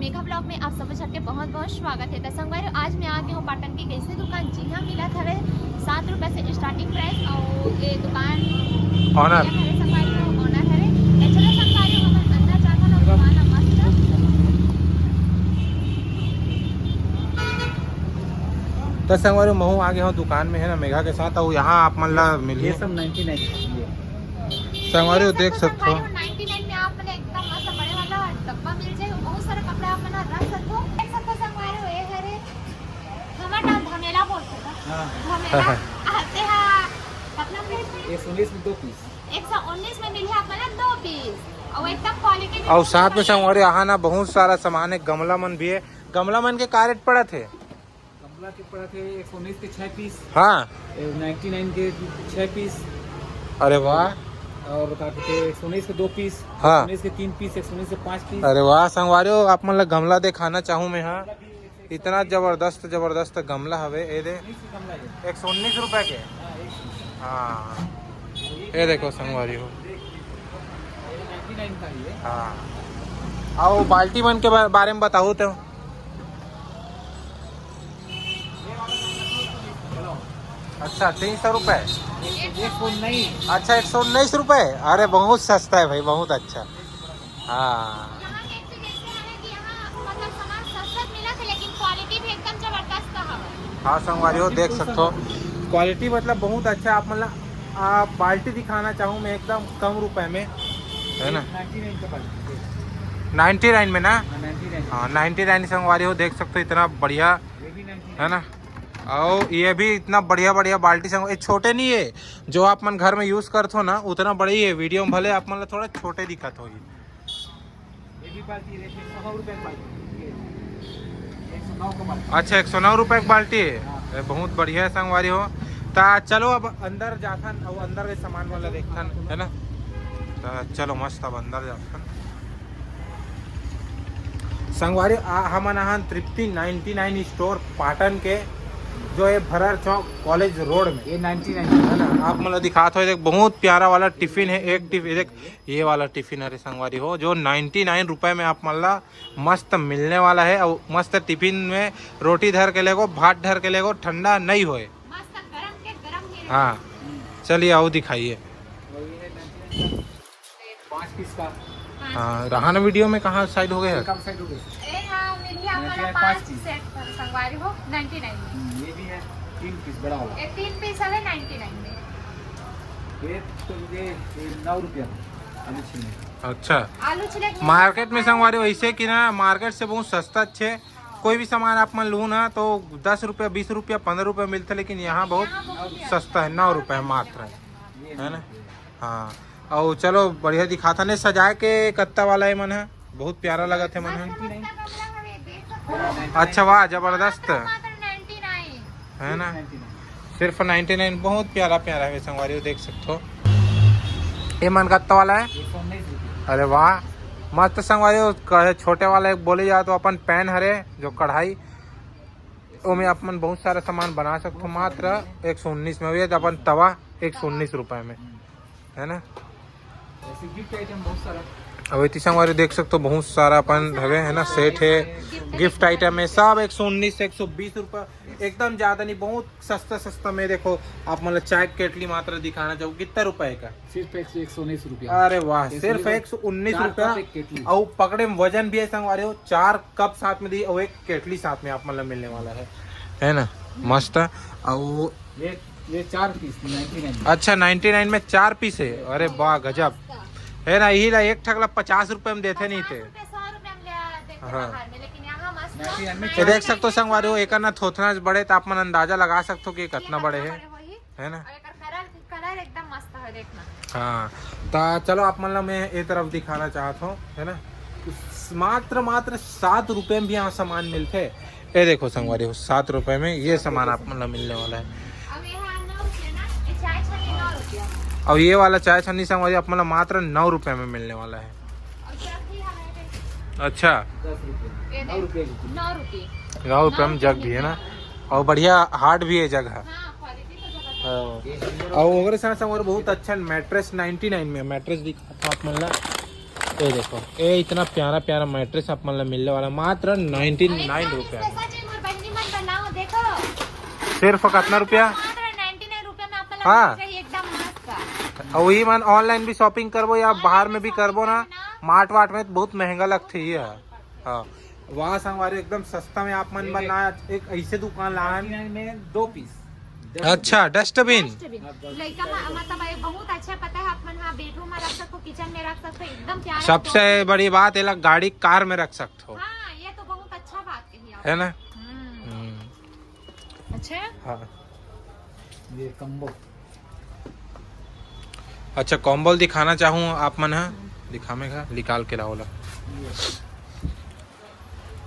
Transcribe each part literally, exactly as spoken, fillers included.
रेखा blog में आप सब झन के बहुत बहुत स्वागत है। त संगवारी हो, आज मैं आ गे हूँ पाटन के कइसे दुकान, जिहाँ मिलत हवे सात रुपया से स्टार्टिंग प्राइस, अउ ये दुकान Owner। हरे संगवारी हो, ओनर हरे। त चलो संगवारी हो, हमन अंदर जाथन अउ दुकान ला मस्त। त संगवारी हो, महूँ आ गे हूँ दुकान में, है ना, मेघा के साथ। अउ यहाँ आप मन ला मिलही। ये सब नाइन्टी नाइन। संगवारी हो, देख सकथो। नाइन्टी नाइन में आप मन एकदम मस्त बड़े वाला डब्बा मिल जाए, बहुत सारा कपड़ा आप मन रख सकथो। देख सकथो संगवारी हो, ये हरे हमर नाम धमेला बोलथे ना। हाँ। धमेला आते हा, मतलब एक सौ उन्नीस में दो पीस। एक सौ उन्नीस में मिलही आप मन ला दो पीस, अउ एकदम क्वालिटी भी अउ साथ में संगवारी हो, यहाँ ना बहुत सारा सामान है, गमला मन भी है। गमला मन के का रेट पड़त हे? गमला के पड़त हे एक सौ उन्नीस के छः पीस, हाँ। नाइन्टी नाइन के छः पीस, अरे वाह। और का कहते हैं एक सौ उन्नीस के दो पीस, हाँ। उन्नीस के तीन पीस, एक सौ उन्नीस के पाँच पीस। अरे वाह संगवारी हो, आप मन ला गमला दिखाना चाहूँ मैं। हाँ, इतना जबरदस्त जबरदस्त गमला हवे। ये दे, उन्नीस के गमला ये। एक सौ उन्नीस रुपए के। हाँ, एक सौ। हाँ, ये देखो संगवारी हो। ये नाइन्टी नाइन का ही है। हाँ, अउ बाल्टी मन के बा- बारे में बताओ तो। अच्छा, तीन सौ रुपए। एक सौ उन्नीस। अच्छा, एक सौ उन्नीस रुपए। अरे, बहुत सस्ता है भाई, बहुत अच्छा। हाँ, यहाँ के एक तो जैसे है कि यहाँ मतलब सामान सस्ता मिलत है, लेकिन क्वालिटी भी एकदम जबरदस्त हवे। हाँ संगवारी हो, देख सकते हो, क्वालिटी मतलब बहुत अच्छा। आप मतलब, आप बाल्टी दिखाना चाहूँ मैं, एकदम कम रुपए में, है ना, नाइन्टी नाइन का बाल्टी। नाइन्टी नाइन में ना। हाँ, नाइन्टी नाइन। हाँ, नाइन्टी नाइन संगवारी हो, देख सकते हो, इतना बढ़िया, ये भी नाइन्टी है ना। और ये भी इतना बढ़िया बढ़िया बाल्टी संग, ये छोटे नहीं है, जो आप मन घर में यूज करत हो ना, उतना बड़े ही है। वीडियो में भले आप मन ला थोड़ा छोटे दिखत होही। ये भी बाल्टी रेट एक सौ नौ रुपये की बाल्टी। ये एक सौ नौ का बाल्टी। अच्छा, एक सौ नौ रुपये की बाल्टी है। हाँ। ये बहुत बढ़िया है संगवारी हो। ता चलो अब अंदर जाथन और अंदर के सामान वाला देखथन, है ना। ता चलो मस्त अब अंदर जाथन। संगवारी, आ, हमन आहन तृप्ति नाइन्टी नाइन स्टोर पाटन के, जो ये भरर चौक कॉलेज रोड में। ये नाइन्टी नाइन। है ना, आप मन ला दिखात हो, देख, बहुत प्यारा वाला टिफिन है। एक टिफिन देख, ये वाला टिफिन, अरे संगवारी हो, जो नाइन्टी नाइन रुपए में आप मन ला मस्त मिलने वाला है। और मस्त टिफिन में रोटी धर के लेगो, भात धर के लेगो, ठंडा नहीं होए। मस्त गरम के गरम ही रहे। हाँ, चलिए आओ दिखाइए। और ये है नाइन्टी नाइन का पाँच पीस का। हाँ, रहा ना वीडियो में, कहाँ साइड हो गया? कम साइड हो गया। ए हाँ, मिली आप नाइन्टी वाला नाइन पाँच पाँच पीस। सेट पर संगवारी हो, नाइन्टी नाइन में। हम्म, ये भी है तीन पीस बड़ा वाला। ये तीन पीस हवे नाइन्टी नाइन में। ये तो मुझे ये नौ रुपया में आलू छीलने। अच्छा, आलू छिले के मार्केट में संगवारी हो, ऐसे कि ना, मार्केट से बहुत सस्ता छे। कोई भी सामान आप मन लू ना, तो दस रुपया, बीस रुपया, पन्द्रह रुपया मिलता, लेकिन यहाँ बहुत सस्ता है, नौ रुपया मात्र है, ये है ना। हाँ, और चलो बढ़िया दिखाता ने सजाए के कत्ता वाला है मन है, बहुत प्यारा लगत है मन है। अच्छा वाह, जबरदस्त। मात्र नाइन्टी नाइन। है ना, नाइन्टी नाइन। सिर्फ नाइन्टी नाइन। बहुत प्यारा प्यारा है संगवारी हो, देख सकते हो। ये मन कत्ता वाला है? एक सौ उन्नीस रुपये। अरे वाह, मस्त संगवारी हो। कहे छोटे वाला एक बोले जाए तो अपन पैन हरे, जो कढ़ाई, ओमे अपन बहुत सारा सामान बना सकते हो। मात्र एक सौ उन्नीस में। ये अपन तवा एक सौ उन्नीस रुपए में, है ना। ऐसे गिफ्ट आइटम बहुत सारा। अब इति संगवारी देख सकते हो, बहुत सारा अपन हवे, है ना, सेट है, गिफ्ट आइटम है, सब एक सौ उन्नीस, एक सौ बीस रुपए, एकदम ज्यादा नहीं, बहुत सस्ता सस्ता में। देखो, आप मतलब चाय केटली मात्र दिखाना चाहूँ, कितना रुपए का? सिर्फ एक सौ एक सौ उन्नीस रुपया। अरे वाह, एक सौ सिर्फ उन्नीस एक सौ उन्नीस चार रुपया। कप एक केटली। और पकड़े में वजन भी है संगवारी हो, चार कप साथ में दी और एक केटली साथ में आप मतलब मिलने वाला है, है ना। मस्त है। और ये ये चार पीस नाइन्टी नाइन। अच्छा, नाइन्टी नाइन में चार पीस है। अरे वाह, गजब है ना। यही ला एक ठक ला पचास रुपए में देते नहीं थे। पचास रुपया, सौ रुपया में ले आ, देते हाँ। बाहर में, लेकिन यहाँ मस्त नाइन्टी नाइन में ये देख सकते हो संगवारी हो, एक ना थोथना बड़े तो आप मन अंदाजा लगा सकते हो कि कितना बड़े है, होही। है ना। और एकर कलर, कलर एकदम मस्त है, देखना। हाँ, तो चलो आप मन ला मैं ये तरफ दिखाना चाहता हूँ, है ना। मात्र मात्र सात रुपए में भी यहाँ सामान मिलते। ये देखो संगवारी हो, सात रुपए में ये सामान आप मन ला मिलने वाला है। अब ये है नौ रुपया ना, ये चाय छन्नी नौ रुपया। और ये वाला चाय छन्नी संगवारी आप मन ला मात्र नौ रुपए में मिलने वाला है। और चरखी हमें अच्छा, दस रुपये ये नौ रुपये की। नौ रुपये। नौ रुपए में जग भी है ना, और बढ़िया हार्ड भी है जगह। हाँ, क्वालिटी तो जबरदस्त। हाँ। और ओकरे साथ संग और बहुत अच्छा मैट्रेस नाइन्टी नाइन में, मैट्रेस दिखाता हूँ आप मन ला। ये देखो, ये इतना प्यारा प्यारा मैट्रेस आप मन ला मिलने वाला मात्र नाइन्टी नाइन रुपया में। जैसा जी मोर बहिनी मन बनाओ, देखो। सिर्फ कितना रुपया? मात्र नाइन्टी नाइन रुपया में आप मन हाँ। मिल जाही, एकदम मस्त। और वही मन ऑनलाइन भी शॉपिंग करबो या बाहर में भी करबो ना, मार्ट वार्ट में तो बहुत महंगा लगथे ये। हाँ, वाह संगवारी, एकदम सस्ता में आप मन बर ना एक ऐसे दुकान लान। में दो पीस। अच्छा, डस्टबिन। डस्टबिन। लइका मा-, मतलब ये बहुत अच्छा पता है, आप मन हाँ बेडरूम में रख सकते हो, किचन में रख सकते हो, एकदम प्यारा। सबसे बड़ी बात, एला गाड़ी कार में रख सकते हो, हाँ, ये तो बहुत अच्छा बात कही आप। है ना? हम्म, हम्म, अच्छा है। हाँ। ये कम्बो। अच्छा, कॉम्बल दिखाना चाहूँ आप मन ह, दिखामे का निकाल के लाओ ला।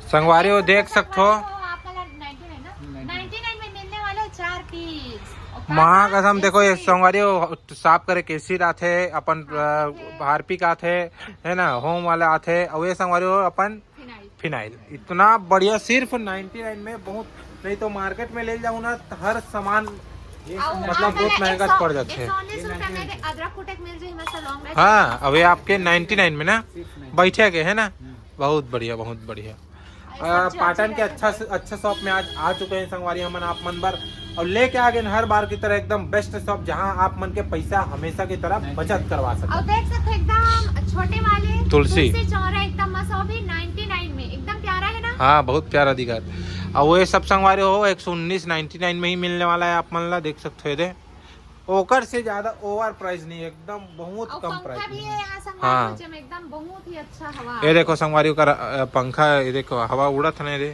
संगवारी हो, देख सकथो। आप वाला नाइन्टी नाइन ना? नाइन्टी नाइन में मिलने वाले चार पीस। माँ कसम, देखो ये संगवारी हो, साफ करे के एसिड आथे, अपन अ, हार्पिक आथे, है ना, होम वाला आथे, और ये संगवारी हो अपन फिनाइल। फिनाइल। इतना बढ़िया, सिर्फ नाइन्टी नाइन में। बहुत नहीं तो मार्केट में ले जाऊँ ना, तो हर सामान मतलब बहुत महंगा पड़ जाथे। एक सौ उन्नीस रुपया में अदरक कुटे के मिल जाही, मस्त लौंग रहती हाँ, अभी आपके नाइन्टी नाइन में ना सिर्फ नहीं। बैठे के है ना, बहुत बढ़िया, बहुत बढ़िया। है। आ, सब्जी पाटन वब्जी के अच्छा से अच्छा शॉप में आज आ चुके हैं संगवारी हमन आप मन बर, और लेके आ गए हर बार की तरह एकदम बेस्ट शॉप, जहां आप मन के पैसा हमेशा की तरह बचत करवा और सके। देख सकते हो एकदम छोटे वाले तुलसी। तुलसी चौरा एकदम मस्त, वो भी नाइन्टी नाइन में, एकदम प्यारा है ना। हाँ, बहुत प्यारा दिखा। और वो ये सब संगवारी हो, एक सौ उन्नीस नाइन्टी नाइन में ही मिलने वाला है आप मन ला, देख सकते हो। ये दे, ओकर से ज्यादा ओवर प्राइस नहीं, एकदम बहुत और कम पंखा प्राइस भी में। है यहाँ संगवारी हाँ। हो, जेमे एकदम बहुत ही अच्छा हवा। ये देखो संगवारी ओकर अ, पंखा, ये देखो हवा उड़त है, ये दे,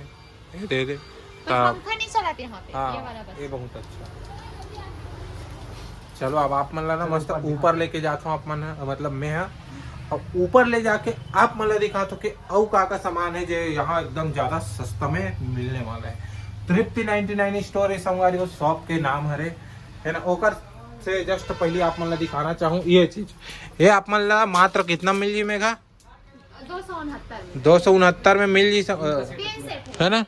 ये दे, ये दे। पर ता- पंखा नहीं चलाते यहाँ पे, हाँ, ये वाला बस। ये बहुत अच्छा। चलो, अब आप मन ला ना मस्त ऊपर लेके जात हूँ आप मन ह, मतलब मैं ह। अब ऊपर ले जाके आप मन ला दिखात हूँ कि अउ का का सामान है जो यहाँ एकदम ज्यादा सस्ता में मिलने वाला है। तृप्ति नाइन्टी नाइन स्टोर, ये संगवारी हो शॉप के नाम हरे, है ना। ओकर से जस्ट पहले आप मन ला दिखाना चाहूँ ये चीज। ये आप मन ला मात्र कितना मिल जी मेघा? दो सौ उनहत्तर में दो सौ उनहत्तर में मिल जी सक-, तीन सेट है। है ना,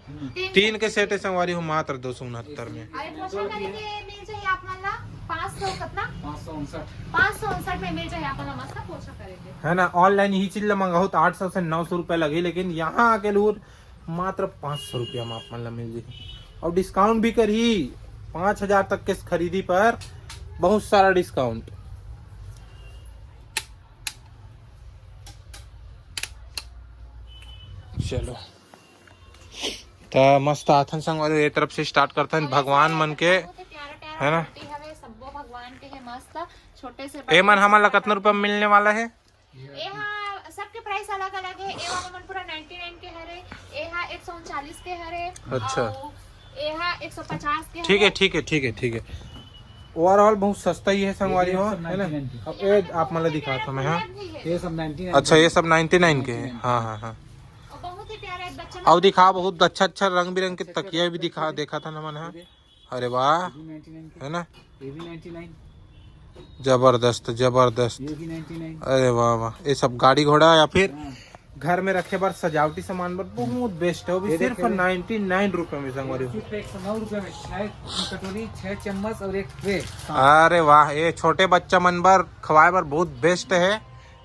तीन के सेट है संगवारी हो, मात्र दो सौ उनहत्तर में। अरे पोछा करे के मिल जाए आप मन ला पाँच सौ कितना? पाँच सौ उनसठ। पाँच सौ उनसठ में मिल जाए आप मन ला मस्त पोछा करे के। है ना, ऑनलाइन ही चीज ला मंगाओ तो आठ सौ से नौ सौ रुपया लगे, लेकिन यहाँ आके लूट मात्र पाँच सौ रुपया में आप मन ला मिल जाही, और डिस्काउंट भी करही पाँच हजार तक के खरीदी पर, बहुत सारा डिस्काउंट। चलो, त मस्त आथन संगवारी, ये तरफ से स्टार्ट करथन भगवान मन के, बहुत ही प्यारा प्यारा है ना? मूर्ति हवे, सब्बो भगवान के है मस्त, छोटे से ए मन हमन ला कितना रुपया में मिलने वाला है? ए हा सबके प्राइस अलग अलग है। ए वाला मन पूरा नाइन्टी नाइन के हरे, ए हा एक सौ उनचालीस के हरे, अच्छा। अउ ए हा एक सौ पचास के ठीक है, हरे। ठीक है, ठीक है, ठीक है। ओवरऑल बहुत सस्ता ही है संगवारी हो, है ना। अब ये आप मन ला दिखात हूँ मैं, हाँ। भी है। ये सब नाइन्टी नाइन। अच्छा, ये सब नाइन्टी नाइन के हैं। हाँ, हाँ, हाँ। और बहुत ही प्यारा है बच्चा। अब दिखाओ, बहुत अच्छा अच्छा रंग बिरंग के तकिया भी दिखा, देखा था ना मन, हाँ। अरे वाह, नाइन्टी नाइन के। है ना, ये भी नाइन्टी नाइन। जबरदस्त, जबरदस्त। ये भी नाइन्टी नाइन। अरे वाह वाह, ये सब गाड़ी घोड़ा या फिर हाँ। घर में रखे बर, सजावटी सामान बर बहुत बेस्ट है, वो भी ये सिर्फ देखो। नाइन्टी नाइन रुपए में संगवारी हो। सिर्फ एक सौ नौ रुपए में छह कटोरी, छह चम्मच और एक ट्रे। अरे वाह, ये छोटे बच्चा मन बर खवाए बर बहुत बेस्ट है,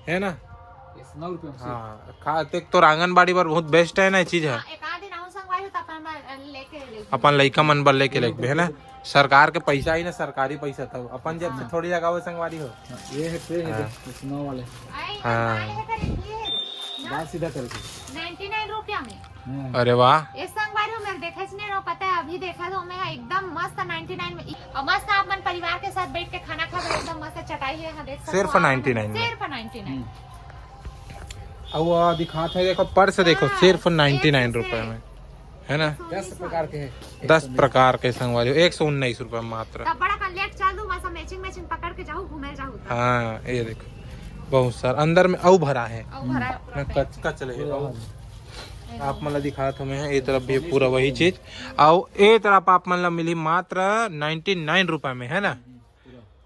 है ना। एक सौ नौ रुपए में सिर्फ। हाँ, खा देख तो आंगनबाड़ी बर बहुत बेस्ट है ना ये चीज है। हाँ, एक आध दिन आऊँ संगवारी हो तो अपन बर लेके ले। अपन लइका मन बर लेके लेके, है ना। सरकार के पैसा ही ना, सरकारी पैसा, तब अपन जेब से थोड़ी लगावे संगवारी हो। हाँ, ये है ट्रे है, हाँ। देख, एक सौ नौ वाले। आई, हाँ। आई है करे, ये है। बाल सीधा करके। नाइन्टी नाइन रुपया में। हाँ। अरे वाह, ये संगवारी हो, मैं देखे नहीं रहो, पता है, अभी देखा तो मैं एकदम मस्त नाइन्टी नाइन में। और मस्त आप मन परिवार के साथ बैठ के खाना खा रहे, एकदम मस्त चटाई है, यहाँ देख सकते हो सिर्फ आप मन। नाइन्टी नाइन में। सिर्फ नाइन्टी नाइन। अब वो दिखात है, देखो पर्स देखो, हाँ, सिर्फ एक नाइन्टी नाइन से रुपए में, है ना। दस प्रकार के हैं। दस प्रकार के संगवारी हो, एक सौ उन्नीस रुपए मात्र। तब बड़ा कन लेट चल दू, मस्त मैचिंग मैचिंग पकड़ के जाऊ, घूमे जाऊ तब। हाँ, ये देखो, बहुत सारा अंदर में अउ भरा है। और भरा है पूरा ना, पैक। कच कच रहे हो। आप मन ला दिखात हूँ मैं, ये तरफ भी पूरा वही चीज। और ये तरफ आप मन ला मिली मात्र नाइन्टी नाइन रुपए में, है ना।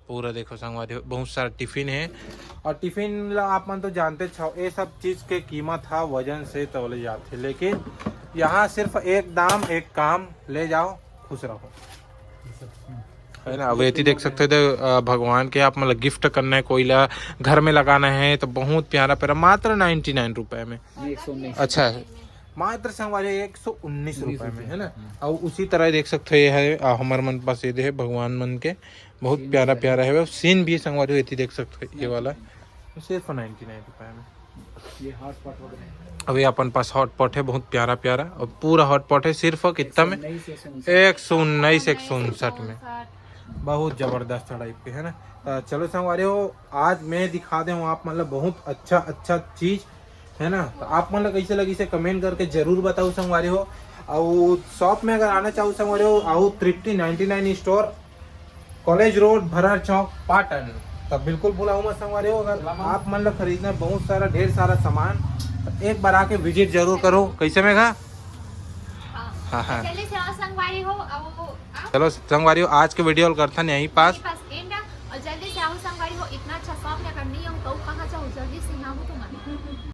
पूरा देखो संगवारी हो, बहुत सारा टिफिन है। और टिफिन ला आप मन तो जानते छो, ये सब चीज के कीमत हा वजन से तौले जाते, लेकिन यहाँ सिर्फ एक दाम एक काम, ले जाओ, खुश रहो। है ना। अब एती देख सकते हो, अ, भगवान के आप मतलब गिफ्ट करना है, कोई ला घर में लगाना है, तो बहुत प्यारा प्यारा, मात्र नाइन्टी नाइन रुपए में। नहीं, एक सौ उन्नीस। अच्छा, मात्र संगवारी एक सौ उन्नीस रुपए में, है ना। और उसी तरह देख सकते हो, ये है, अ, हमर मन पास ये दे है भगवान मन के, बहुत प्यारा प्यारा है। सीन भी संगवारी एती देख सकते हो, ये वाला सिर्फ नाइन्टी नाइन रुपए में। ये हॉट पॉट वगैरह है। अभी अपन पास हॉट पॉट है, बहुत प्यारा प्यारा, और पूरा हॉट पॉट है सिर्फ कितना में? नहीं से सुन एक सौ उन्नीस, एक सौ उनसठ में। बहुत जबरदस्त टाइप के, है ना। तो चलो संगवारी हो, आज मैं दिखा दे हूँ आप मतलब बहुत अच्छा अच्छा चीज, है ना। तो आप मतलब कैसे लगी से कमेंट करके जरूर बताओ संगवारी हो। और शॉप में अगर आना चाहो संगवारी हो, आओ Tripti ninety nine store, college road, Bharhar चौक, पाटन। तब बिल्कुल भुलाओ मत संगवारी हो, अगर आप मन ला खरीदना है बहुत सारा, ढेर सारा सामान, तो एक बार आके विजिट जरूर करो। कैसे मेघा? हाँ, हाँ। चलिए चलो संगवारी हो, अब वो आप चलो संगवारी हो, आज के वीडियो ल करथन यहीं पास। पास